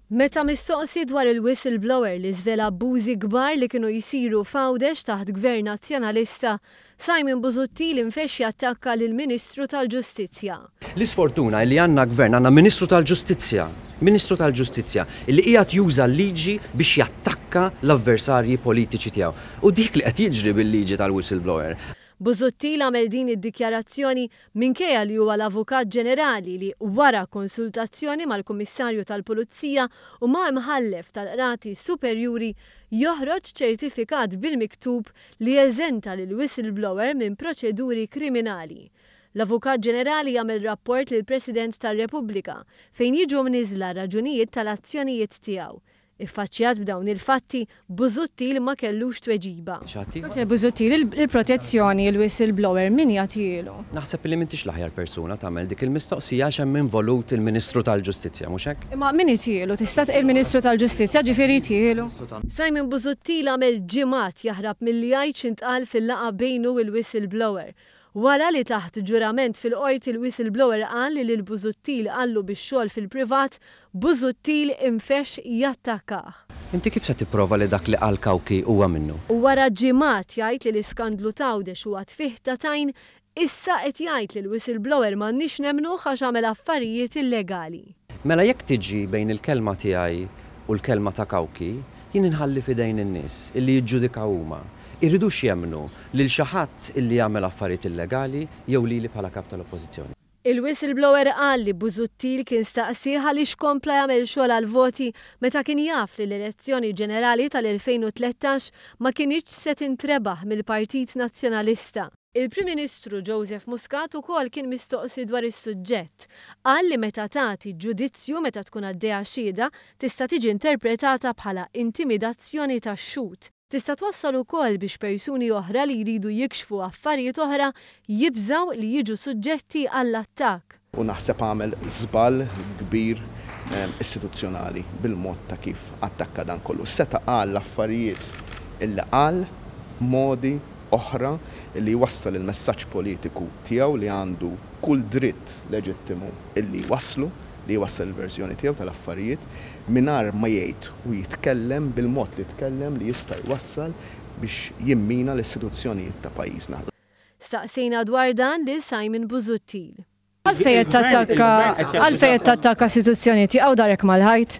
Meta mistoqsi dwar il-whistleblower li żvela abbużi kbar li kienu jsiru f'Għawdex taħt Gvern Nazzjonalista, Simon Busuttil infexx jattakka lill-Ministru tal-Ġustizzja. L-isfortuna hi li għandna Gvern, għandna Ministru tal-Ġustizzja, Ministru tal-Ġustizzja, li qiegħed juża l-liġi biex jattakka l-avversarji politiċi tiegħu. U dik li qed jiġri bil-liġi tal-whistleblower. Busuttil għamel din id-dikjarazzjoni minkejja li huwa l-Avukat Ġenerali li, wara konsultazzjoni mal-Kummissarju tal-Pulizija u ma' Imħallef tal-Qrati Superjuri, joħroġ ċertifikat bil-miktub li jeżenta lill-whistleblower minn proċeduri kriminali. L-Avukat Ġenerali jagħmel rapport lill-President tar-Repubblika fejn jiġu mniżżla r-raġunijiet tal-azzjonijiet tiegħu. Iffaċċjat b'dawn il-fatti, Busuttil ma kellux tweġiba. Dottor Busuttil, il-protezzjoni, il-whistleblower, min jagħtihielu? Naħseb li m'intix l-aħjar persuna tagħmel dik il-mistoqsija għax hemm involut il-Ministru tal-Ġustizzja, mhux hekk? Imma min itihielu? Tista' il-Ministru tal-Ġustizzja ġifieri jtihielu? Simon Busuttil għamel ġimgħat jaħrab milli jgħid x'intqal fil-laqgħa bejnu u l-whistleblower. Wara li taħt ġurament fil-Qorti l-whistleblower qal li lil Busuttil qallu bix-xogħol fil-privat, Busuttil infexx jattakkah. Inti kif se tipprova li dak li qal Cauchi huwa minnu? U wara ġimgħat jgħid li l-iskandlu t'Għawdex huwa tfigħ ta' tajn, issa qed jgħid li l-whistleblower m'għandniex nemmnuh għax għamel affarijiet illegali. Mela jekk tiġi bejn il-kelma tiegħi u l-kelma ta' Cauchi, jien inħalli f'idejn in-nies illi jiġġudikaw huma. Iridux jemmnu lil xi ħadd illi għamel affarijiet illegali jew lili bħala Kap tal-Oppożizzjoni. Il-whistleblower qal li Busuttil kien staqsieh għaliex kompla jagħmel xogħol għall-voti meta kien jaf li l-elezzjoni ġenerali tal-2013 ma kinitx se tintrebaħ mill-Partit Nazzjonalista. Il-Prim Ministru Joseph Muscat ukoll kien mistoqsi dwar is-suġġett. Qal li meta tagħti ġudizzju meta tkun għaddejha xhieda tista' tiġi interpretata bħala intimidazzjoni tax-xhud. Tista' twassal ukoll biex persuni oħra li jridu jikxfu affarijiet oħra jibżgħu li jiġu suġġetti għall-attakk. U naħseb għamel żball kbir istituzzjonali bil-mod ta' kif attakka dan kollu. Seta' qal l-affarijiet illi qal b'modi oħra illi jwassal il-messaġġ politiku tiegħu li għandu kull dritt leġittimu illi jwasslu, li jwassal il-verżjoni tiegħu tal-affarijiet mingħajr ma jgħid u jitkellem bil-mod li tkellem li jista' jwassal biex jimmina l-istituzzjonijiet ta' pajjiżna. Staqsejna dwar dan lil Simon Busuttil. Għalfejn qed tattakka għalfejn qed tattakka istituzzjonijiet jaqgħu darek mal-ħajt?